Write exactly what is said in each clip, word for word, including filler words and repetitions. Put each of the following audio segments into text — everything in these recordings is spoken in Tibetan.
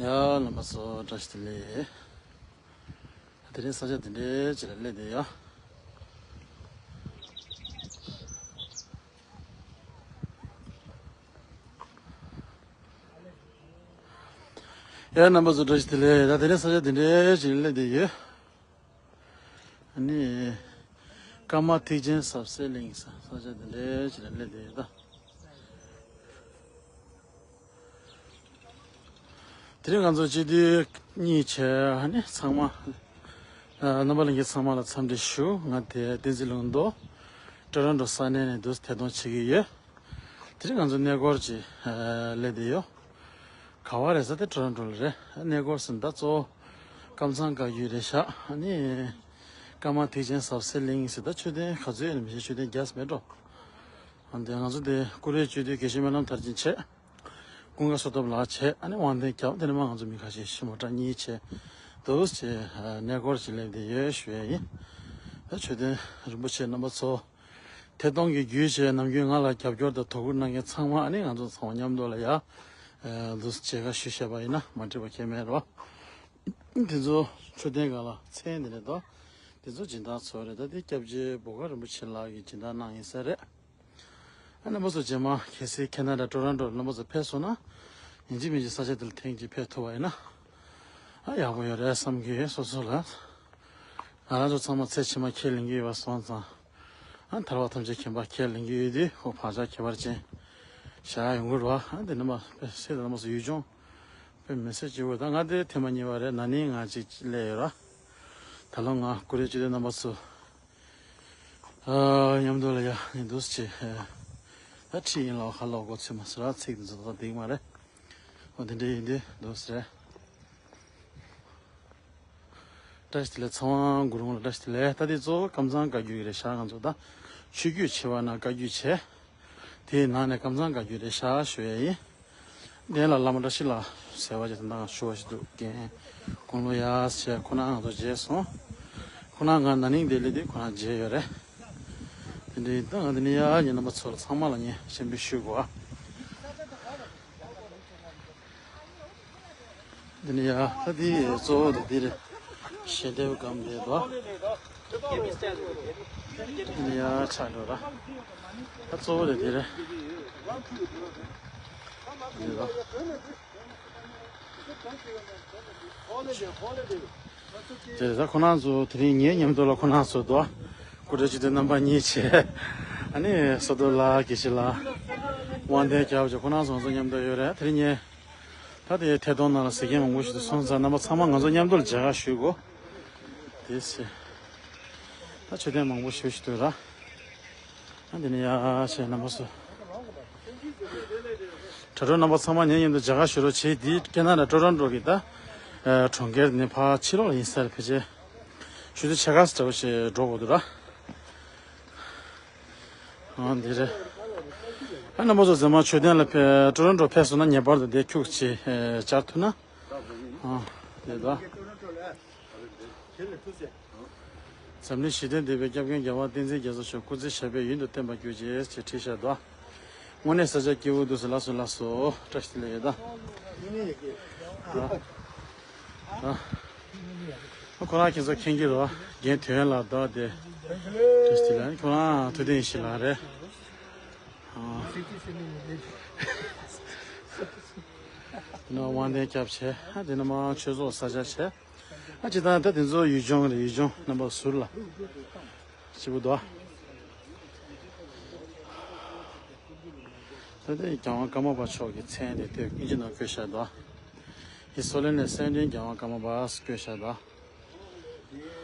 ཡ་རྣམ་པ་ཚོ་བཀྲ་ཤིས་བདེ་ལེགས། དེ་རིང་ས་ཆ་འདི་འདྲའི་ཅིག་ལ་སླེབས་བསྡད་ཡོད། ཡ་རྣམ་པ་ཚོ་བཀྲ་ཤིས་བདེ་ལེགས། ད་དེ་རིང་ས་ཆ་འདི་འདྲའི་ཅིག་ལ་སླེབས་བསྡད་ཡོད། ཨ་ནི། ཀརྨ་ཐེག་ཆེན་ཟབ་གསལ་གླིང་ས་ས་ཆ་འདི་འདྲའི་ཅིག་ལ་སླེབས་བསྡད་ཡོད་ད། དེ་རིང་ང་ཚོ་སྤྱི་འཐུས་གཉིས་བྱས་ཨ་ནི་ཚང་མ། ཨ། རྣམ་པ་ལྷན་རྒྱས་ཚང་མ་ལ་འཚམས་འདྲི་ཞུ། ང་དེ་བསྟན་འཛིན་ལུང་རྟོགས། ཊོ་རོན་ཊོ་ས་གནས་ནས་འདུག་ཐད་གཏོང་བྱེད་ཀྱི་ཡོད། དེ་རིང་ང་ཚོ་གནས་སྐོར་གྱི་ཨ་སླེབས་བསྡད་ཡོད། ག་བ་རེད་ཟེར་ཏེ་ཊོ་རོན་ཊོ་ལ་རེད། གནས་སྐོར་ཟེར་ན་ད་གཙོ་བོ་ཀམ་ཚང་བཀའ་བརྒྱུད་རེད་ཤག་ཨ་ནི། ཀརྨ་ཐེག་ཆེན་ཟབ་གསལ་གླིང་ཟེར། ད་མཆོད་རྟེན་ག་ཚོད་ཡོད་ན་མི་ཤེས། མཆོད་རྟེན་རྒྱ་ཆེ་མེད་འགྲོ། ཨ་ནི་ང་ཚོ་དེ་ཀུ་རེ་སྤྱི་འཐུས་དགེ་བཤེས་སྨོན་ལམ་མཐར་ཕྱིན་བྱས། ཀུན་དགའ་བསོད་སྟོབས་ལགས་བྱས། ཨ་ནི་དབང་ལྡན་སྐྱབས། དེ་ནས་མ་ང་ཚོ་མི་ཁ་ཤས་ཤིང་མོ་ཊ་གཉིས་བྱས། འདུག་སེ་གནས་སྐོར་ཅིག་སླེབས་བསྡད་ཡོད་ཞུ་ཡས་ཡིན། ད་མཆོད་རྟེན་རིན་པོ་ཆེ་རྣམ་པ་ཚོ། ཐད་གཏོང་གི་བརྒྱུད་བྱས་ནམ་རྒྱུན་ང་ལ་རྒྱབ་སྐྱོར་དང་དོ་ཁུར་གནང་མཁན་ཚང་མ། ཨ་ནི་ང་ཚོ་ཚང་མ་མཉམ་དུ་ལ་ཡ། འདུག་སེ་མཇལ་ཁ་ཞུས་བྱས་པ་ཡིན་ན་མ་འགྲིག་པ་གང་ཡང་མེད་རོ། དེ་ཚོ་མཆོད་རྟེན་སྒང་ལ་མཚན་དེ་འདྲ་དང་། དེ་ཚོ་སྦྱིན་བདག་ཚོ་རེད། ད་དེ་སྐྱབས་རྗེ་བོད་དགའ་རིན་པོ་ཆེ་ལགས་ཀྱིས་སྦྱིན་བདག་གནང་ཡིན་ས་རེད། ཨ། རྣམ་པ་ཚོ་རྗེས་མ་གལ་སྲིད་ཁེ་ན་ཌ་ཊོ་རོན་ཊོ་རྣམ་པ་ཚོ་ཕེབས་སོང་ན། ཡིན་གཅིག་མིན་གཅིག་ས་ཆ་དེ་ལ་ཐེངས་གཅིག་ཕེབས་ཐུབ་པ་ཡིན་ན། ཨ། ཡག་པོ་ཡོད་རེད་བསམ་གྱི་ཡོད། སོ་སོ་ལ། ང་རང་ཚོ་ཚང་མ་ཚེ་ཕྱི་མ་ཁས་ལེན་གྱི་ཡོད་པ་སོང་ཙང་། ཨ། ཐར་པ་ཐམས་ཅད་མཁྱེན་པ་ཁས་ལེན་གྱི་ཡོད་དུས། ཁོ་བག་ཆགས་ཁྱད་པར་ཅན་བཞག་ཡོང་གི་རེད་བ། ཨ། དེ་རྣམ་པ་ཕེབས་སྲིད་རྣམ་པ་ཚོ་ཡུལ་ལྗོངས་དཔེ་མི་སྲིད་སྐྱིད་པོ། ད་ང་དེ་ཐེངས་མ་གཉིས་པ་རེད། ན་ནིང་ང་གཅིག་སླེབས་ཡོད་ར། ད་ལོ་ང་ཀུ་རེ་སྤྱི་འཐུས་རྣམ་པ་ཚོ། ཨ། མཉམ་དུ་ལ་ཡ་ནི་འདུག་སེ་བྱས། ཨ། ད་ཁྲིད་ཡིན་ལ་ཧ་ལོ་གོ་ཚོད་མ་ཟེར་ར། ཚིག་འདི་ཚོ་ད་འགྲིག་མ་རེད། འོ་དེ་འདྲ་ཡིན་དུས་འདུག་སེ་རེད། བཀྲ་ཤིས་བདེ་ལེགས། ཚང་མ་གུ་རུ་ལ་བཀྲ་ཤིས་བདེ་ལེགས། ད་དེ་གཙོ་བོ་ཀམ་ཚང་བཀའ་བརྒྱུད་ཀྱི་རེད་ཤག་ང་ཚོ་ད་ཆོས་བརྒྱུད་ཆེ་བ་ན་བཀའ་བརྒྱུད་བྱས། དེའི་ནང་ནས་ཀམ་ཚང་བཀའ་བརྒྱུད་རེད་ཤག་ཞུ་ཡས་ཡིན། དེ་ལ་བླ་མ་བཀྲ་ཤིས་ལགས་ཟེར་བ་ཅིག་དེ་འདྲ་ཞུ་བ་ཞིག་འདུག་རྒན་དགུང་ལོ་ཡར་བྱས། ཁོ་ན་ང་ཚོ་མཇལ་སོང་། ཁོ་ན་ང་ན་ནིང་དེ་སླེབས་དུས་ཁོ་ན་མཇལ་ཡོད་རེད། དེ་འདྲ་ཡིན་ད། ང་དེ་ནས་ཡར་ངའི་རྣམ་པ་ཚོ་ལ་ཚང་མ་ལ་ངས་ཞབས་འདེགས་ཞུ་དགོས། ཨ། འདི་ནི་ཡ། ད་འདི་གཙོ་བོ་དེ་འདི་རེད། ཞལ་འདེབས་སྒམ་རེད་དོ། འདི་ནི་ཡ་ཆགས་འགྲོ་ར། ད་གཙོ་བོ་དེ་འདི་རེད། འདི་རེད། དེ་རེད། ད་ཁོ་རང་ཚོ་དེ་རིང་ངའི་མཉམ་དུ་ལ་ཁོ་རང་ཚོ་དོ། སྐུ་དྲག་སྤྱི་འཐུས་རྣམ་པ་གཉིས་བྱས། ཨ་ནི་བསོད་སྟོབས་ལགས། དགེ་བཤེས་ལགས། དབང་ལྡན་སྐྱབས་བཅས་ཁོ་རང་ཚོ་ང་ཚོ་མཉམ་དུ་ཡོད་རེད། དེ་རིང་ངས། ད་དེ་ཐད་གཏོང་ནང་ལ་ཟེར་མཁན་མང་པོ་ཞིག་ཏུ་སོང་ཙང་། རྣམ་པ་ཚང་མ་ང་ཚོ་མཉམ་དུ་ལ་མཇལ་ཁ་ཞུ་དགོས། དེ་ཟེར། ད་མཆོད་རྟེན་མང་པོ་ཞིག་ཞིག་འདུག་ར། ཨ། འདི་ནི་ཡ་ཆེ་རྣམ་པ་ཚོ། དྲ་གྲོགས་རྣམ་པ་ཚང་མ་ངའི་མཉམ་དུ་མཇལ་ཁ་ཞུ་རོགས་བྱེད། འདི་ཁེ་ན་ཌ་ཊོ་རོན་ཊོ་གི་ད་གྲོང་ཁྱེར་ནས་ཕར་ཕྱི་ལོགས་ལ་ཡིན་ས་རེད། ཕལ་ཆེར་ཆུ་ཚོད་ཕྱེད་ཀ་ཙམ་འདྲ་བོ་ཞིག་འགྲོ་དགོས་འདུག་ར། ཨ། འདི་རེད། ཨ། རྣམ་པ་ཚོ་རྗེས་མ་མཆོད་རྟེན་ལ་ཕེ། ཊོ་རོན་ཊོ་ཕེབས་སོང་ན་ངེས་པར་དུ་འདིར་ཁྱུག་ཅིག་ཨེ། བཅར་ཐུབ་ན། ཨ། དེ་ད། འཛམ་གླིང་ཞི་བདེའི་དེད་དཔོན་སྐྱབས་མགོན་རྒྱལ་བ་བསྟན་འཛིན་རྒྱ་མཚོ་མཆོག་སྐུ་ཚེ་ཞབས་པད་ཡུན་དུ་བརྟན་པར་གྱུར་ཅིག་ཅེས་བྲིས་བཞག་འདུག་དངོས་གནས་ས་ཆ་སྐྱིད་པོ་འདུག་ཟེར། ལགས་སོ་ལགས་སོ། བཀྲ་ཤིས་བདེ་ལེགས་ཡོད་ད། ཨ། ཨ། ཁོ་རང་ཁྱེད་ཚོ་མཁྱེན་གྱི་རེད། རྒན་དོན་ལགས་དང་དེ། བཀྲ་ཤིས་བདེ་ལེགས། ཁོ་རང་ཐུབ་བསྟན་ཡེ་ཤེས་ལགས་རེད། ཨ། དེ་ནས་དབང་ལྡན་སྐྱབས་བྱས། ཨ། དེ་ནས་མར་ཆོས་ཚོགས་ས་ཆ་བྱས། ཨ། སྤྱིར་བཏང་ད་དེ་ཚོ་ཡུལ་ལྗོངས་རེད། ཡུལ་ལྗོངས་རྣམ་པ་ཟུར་ལ་སྐྱིད་པོ་འདུག་ད་དེ་རྒྱལ་དབང་ཀརྨ་པ་མཆོག་གི་མཚན་དེ་དེ་ཨིན་ཇི་ནང་བཀོད་བཞག་འདུག His Holiness Saint རྒྱལ་དབང་ཀརྨ་པ་བཀོད་བཞག་འདུག་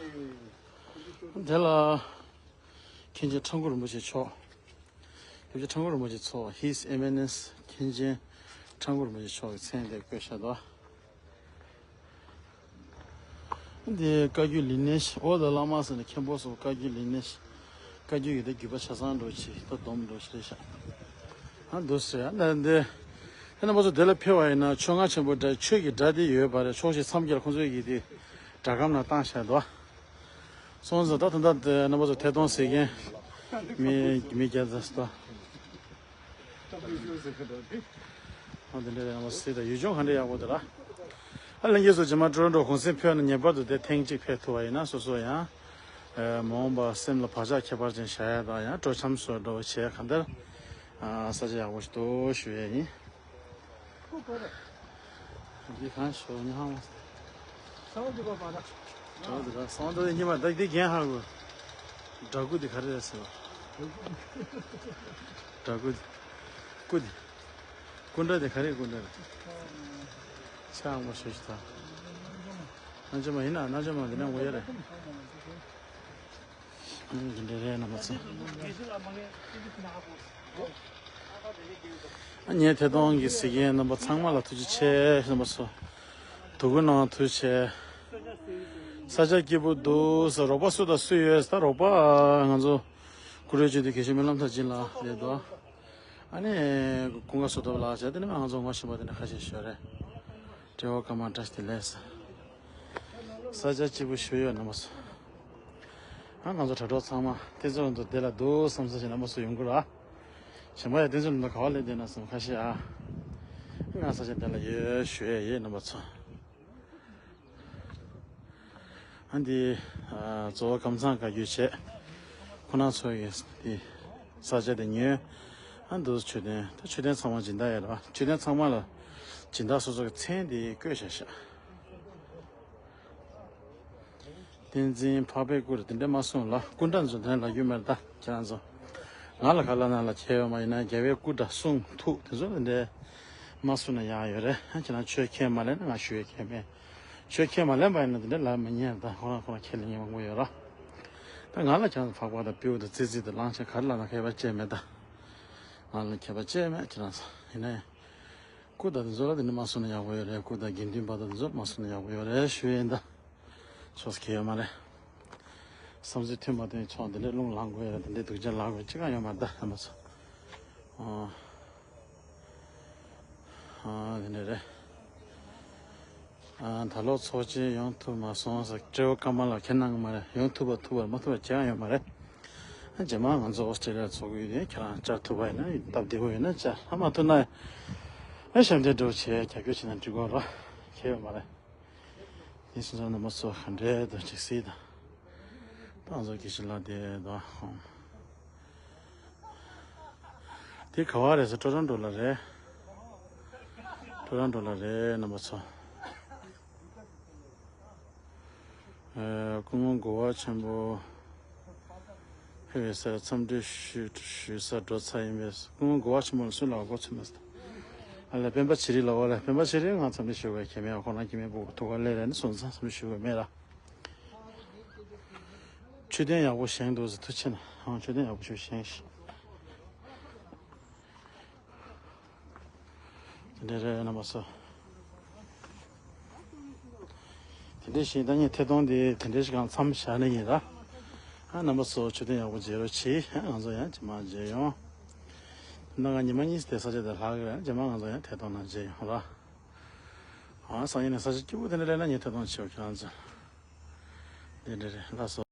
དེ་ལ་མཁན་ཆེན་ཁྲ་འགུ་རིན་པོ་ཆེ་མཆོག་སྐྱབས་རྗེ་ཁྲ་འགུ་རིན་པོ་ཆེ་མཆོག His Eminence མཁན་ཆེན་ཁྲ་འགུ་རིན་པོ་ཆེ་མཆོག་གི་མཚན་དེ་བཀོད་བཞག་འདུག་འདི་བཀའ་བརྒྱུད་ལི་ནེ་ཤི། ཨོ་ད་བླ་མ་ཟེར་ནས་མཁན་པོ་ཚོ་བཀའ་བརྒྱུད་ལི་ནེ་ཤི། བཀའ་བརྒྱུད་ཀྱི་ད་བརྒྱུད་པ་ཆ་ཚང་འདྲ་བོ་ཅིག་ད་སྡོམ་འདྲ་བོ་ཅིག་རེད་ཤག་ཨ། འདུག་ཟེར། ཨ། ད་འདི་རྣམ་པ་ཚོ་དེ་ལ་ཕེབས་པ་ཡིན་ན་ཆོས་རྔ་ཆེན་པོ་འདྲ། ཆོས་ཀྱི་སྒྲ་དེ་ཡོད་པ་རེད། ཕྱོགས་བཞི་མཚམས་བརྒྱད་ལ་ཁོང་ཚོས་ཀྱི་དེ་སྒྲ་སྒམ་ནང་བཏང་བཞག་འདུག་སོང་ཙང་ད་ད་ལྟ་དེ་རྣམ་པ་ཚོ་ཐད་གཏོང་ཟེར་མཁན་མི་མི་བརྒྱ་ཙམ་ཞིག་འདུག་ཨ། དེ་འདྲ་རེད། ཡང་སྲིད་དང་ཡུལ་ལྗོངས་ག་འདྲ་ཡག་པོ་འདུག་ལ། ཨ། ལྷན་རྒྱས་ཚོ། རྗེས་མ་ཀྲོ་རོན་ཀྲོ་གུང་སེང་ཕེབས་ན་ངེས་པར་དུ་དེར་ཐེངས་གཅིག་ཕེབས་ཐུབ་པ་ཡིན་ན། སོ་སོ་ཡང་མ་འོངས་པར་སེམས་ལ་བག་ཆགས་ཁྱད་པར་ཅན་བཞག་ཡ་དང་། ཡང་སྤྲོ་འཆམ་བཟོ་འདྲ་བོ་བྱས། གང་ལྟར་ས་ཆ་ཡག་པོ་ཞིག་འདུག་ཞུ་ཡས་ཡིན། འདི་གང་ཞོག་ཉི་ཧང་། སང་འདི་ག་པ་ད། ད་འདི་ག་སང་ད་ཉི་མ་ད་འདི་རྒན་ཧ་གོ། འདྲ་སྐུ་འདི་ག་རེ་རེད་ཟེར་བ། འདྲ་སྐུ་འདི། སྐུ་འདི། སྐུ་འདྲ་འདི་ག་རེ་སྐུ་འདྲ་རེད། ཆ་ཨང་མ་ཞོ་ཞིག་ད། ནང་ཆོས་མ་ཡིན་ན། ནང་ཆོས་མ་འདི་ན་ངོ་ཡ་རེད། འདི་འདྲ་རེད་རྣམ་པ་ཚོ། ངའི་ཐད་གཏོང་གི་གཟིགས་མཁན་རྣམ་པ་ཚང་མ་ལ་ཐུགས་རྗེ་ཆེ། རྣམ་པ་ཚོ་དོ་ཁུར་གནང་ཐུགས་རྗེ་ཆེ། ས་ཆ་སྐྱིད་པོ་འདུག་ཟེར། རོགས་པ་སུ་དང་སུ་ཡོད་ཟེར། ད་རོགས་པ་ང་ཚོ་ཀུ་རེ་ཅུ་དེ་དགེ་བཤེས་སྨོན་ལམ་མཐར་ཕྱིན་ལགས་རེད་དོ། ཨ་ནི་ཀུན་དགའ་བསོད་སྟོབས་ལགས་བྱས། དེ་ནས་ང་ཚོ་ངོ་ཤེས་པ་དེ་འདྲ་ཁ་ཤས་ཤིག་ཡོད་རེད། སྤྲེའུ་ཀརྨ་བཀྲ་ཤིས་བདེ་ལེགས། ས་ཆ་སྐྱིད་པོ་ཞེ་པོ་ཡོད་རྣམ་པ་ཚོ། ཨ། ང་ཚོ་དྲ་གྲོགས་ཚང་མ་བསྟན་འཛིན་ལུང་རྟོགས་བདེ་ལ་འདུག་བསམ་ས་ཞིག་རྣམ་པ་ཚོ་ཡོང་གི་ར། གཞན་པ་ཡང་བསྟན་འཛིན་ལུང་རྟོགས་ག་པར་སླེབས་བསྡད་ན་བསམ་ཁ་ཤས། ཨ། ང་ས་ཆ་བདེ་ལ་ཡོད་ཞུ་ཡས་ཡིན་རྣམ་པ་ཚོ། ཨ། འདི། ཨ། རྫོང་ཁ་ཀམ་ཚང་བཀའ་བརྒྱུད་བྱས། ཁོང་རྣམ་ཚོ་གིས་འདི་ས་ཆ་དེ་ཉོས། ཨ། འདུག་མཆོད་རྟེན། ད་མཆོད་རྟེན་ཚང་མ་སྦྱིན་བདག་ཡོད་རེད་པ། མཆོད་རྟེན་ཚང་མ་ལ་སྦྱིན་བདག་སོ་སོ་གི་མཚན་དེ་བཀོད་བཞག་ཤག་བསྟན་འཛིན་འཕགས་པའི་སྐུ་རེད། དེ་འདྲས་མ་གསུངས་ལ། སྐུ་འདྲ་ཚོ་དེ་འདྲས་ལབ་རྒྱུ་མེད་ད་ཁྱེད་རང་ཚོ། ང་ལ་ག་ལབ་ན་ལབ་ཁྱད་ཡོད་མ་ཡིན་ན། རྒྱལ་བའི་སྐུ་འདྲ་གསུང་ཐུགས་དེ་ཚོ་དེ་འདྲས་མ་གསུངས་ན་ཡག་ཡོད་རེད། ཁྱེད་རང་ཆོས་ཁས་མ་ལེན་ན་ང་ཞུ་ཡས་ཁྱད་མེད། ཆོས་ཁས་མ་ལེན་པ་ཡིན་ན་དེ་འདྲས་ལབ་མི་ཉན་ད། ཁོ་རང་ཁོ་རང་ཁས་ལེན་མཁན་མང་པོ་ཡོད་ར། ད་ང་ལ་ཁྱེད་རང་ཚོ་འཕགས་པ་དང་སྤྲེའུ་དང་ཙི་ཙི་དང་གླང་ཆེན་ག་རེ་ལབ་ན་ཁྱད་པར་ཅི་མེད་ད། ང་ལ་ཁྱད་པར་ཅི་མེད་ཁྱེད་རང་ཚོ། ཡིན་ན་ཡང་། སྐུ་དང་དེ་ཚོ་ལ་དེ་འདྲས་མ་གསུངས་ན་ཡག་པོ་ཡོད་རེད། སྐུ་དང་དགེ་འདུན་པ་དང་དེ་ཚོ་མ་གསུངས་ན་ཡག་པོ་ཡོད་རེད་ཞུ་ཡིན་ད། ཕྱོགས་སུ་ཁེལ་ཡོད་མ་རེད། བསམ་ཚུལ་མཐུན་མ་མཐུན་ཕྱོགས་འདི་འདྲས་རླུང་ལངས་དགོས་ཡོད་རེད། དེ་འདྲས་སྡུག་ཅག་ལངས་དགོས་ཅི་གང་ཡོད་མ་རེད་ད། རྣམ་པ་ཚོ། ཨ། ཨ། དེ་འདྲས་རེད། ཨ། ད་ལོ་ཚོགས་ཆེན་ཡོང་ཐུབ་མ་སོང་ཟེར། སྤྲེའུ་ཀརྨ་ལགས་ཁྱེད་གནང་གི་མ་རེད། ཡོང་ཐུབ་པ་ཐུབ་པ་མ་ཐུབ་པ་ཅི་ཡང་ཡོད་མ་རེད། ཨ། རྗེས་མ་ང་ཚོ་ཨོ་སི་ཀྲི་ལི་ཡར་ཚོགས་ཀྱི་ཡོད་དུས་ཁྱེད་རང་བཅར་ཐུབ་པ་ཡིན་ན་སྟབས་བདེ་པོ་ཡོད་ན་བཅར། ཨ། མ་ཐུབ་ན་ཨ་ཞབས་འདེགས་འདྲ་བོ་བྱས་རྒྱབ་སྐྱོར་བྱས་ན་འགྲིག་གོ་ར། ཁྱད་ཡོད་མ་རེད། དེ་སོང་ཙང་རྣམ་པ་ཚོ་ག་འདྲས་འདུག་ཅིག་གཟིགས་དང་། ད་ང་ཚོ་དགེ་བཤེས་ལགས་དེ་དང་། དེ་ག་བ་རེད་ཟེར། ཀྲོ་རོན་ཀྲོ་ལ་རེད། ཀྲོ་རོན་ཀྲོ་ལ་རེད་རྣམ་པ་ཚོ། ཨ། སྐུ་ངོ་གོ་བ་ཆེན་པོ་ཕེབས་པའི་སར་འཚམས་འདྲི་ཞུ་ཞུ་སར་འགྲོ་ཚར་ཡིན་པས། སྐུ་ངོ་གོ་བ་ཆེན་པོ་ལ་སུ་ལ་གོ་ཚོད་མེད། ཨ་ལས། སྤེན་པ་ཚེ་རིང་ལ། འོ་ལས། སྤེན་པ་ཚེ་རིང་ང་འཚམས་འདྲི་ཞུ་དགོས་ཁྱད་མེད། ཁོ་རང་ཁྱི་མེད་པོ་ཐུག་ག་ལས་རེད་ནི་སོང་ཙང་འཚམས་འདྲི་ཞུ་དགོས་མེད་ལ། མཆོད་རྟེན་ཡག་པོ་བཞེངས་འདུག་ཟེར། ཐུགས་ཆེ་གནང་། ཨང་། མཆོད་རྟེན་ཡག་པོ་ཞིག་བཞེངས་ཤིག་དེ་འདྲ་རེད་རྣམ་པ་ཚོ། དེ་འདྲ་ཞིག་ད་ངས་ཐད་གཏོང་དེ་དེ་འདྲ་ཞིག་གང་མཚམས་བཞག་ནི་ཡིན་ར། ཨ། རྣམ་པ་ཚོ་མཆོད་རྟེན་ཡག་པོ་མཇལ་རོགས་གྱིས། ཨ། ང་ཚོ་ཡང་རྗེས་མ་མཇལ་ཡོང་། ད་ང་ཉི་མ་གཉིས་དེ་ས་ཆ་དེ་ལྷག་གི་རེད། རྗེས་མ་ང་ཚོ་ཡང་ཐད་གཏོང་ནང་མཇལ་ཡོང་ར། ཨ། སང་ཉིན་ནས་ས་ཆ་སྐྱིད་པོ་དེ་འདྲ་སླེབས་ན་ངས་ཐད་གཏོང་བྱེད། ཁྱེད་རང་ཚོ། དེ་འདྲ་རེད། ལགས་སོ།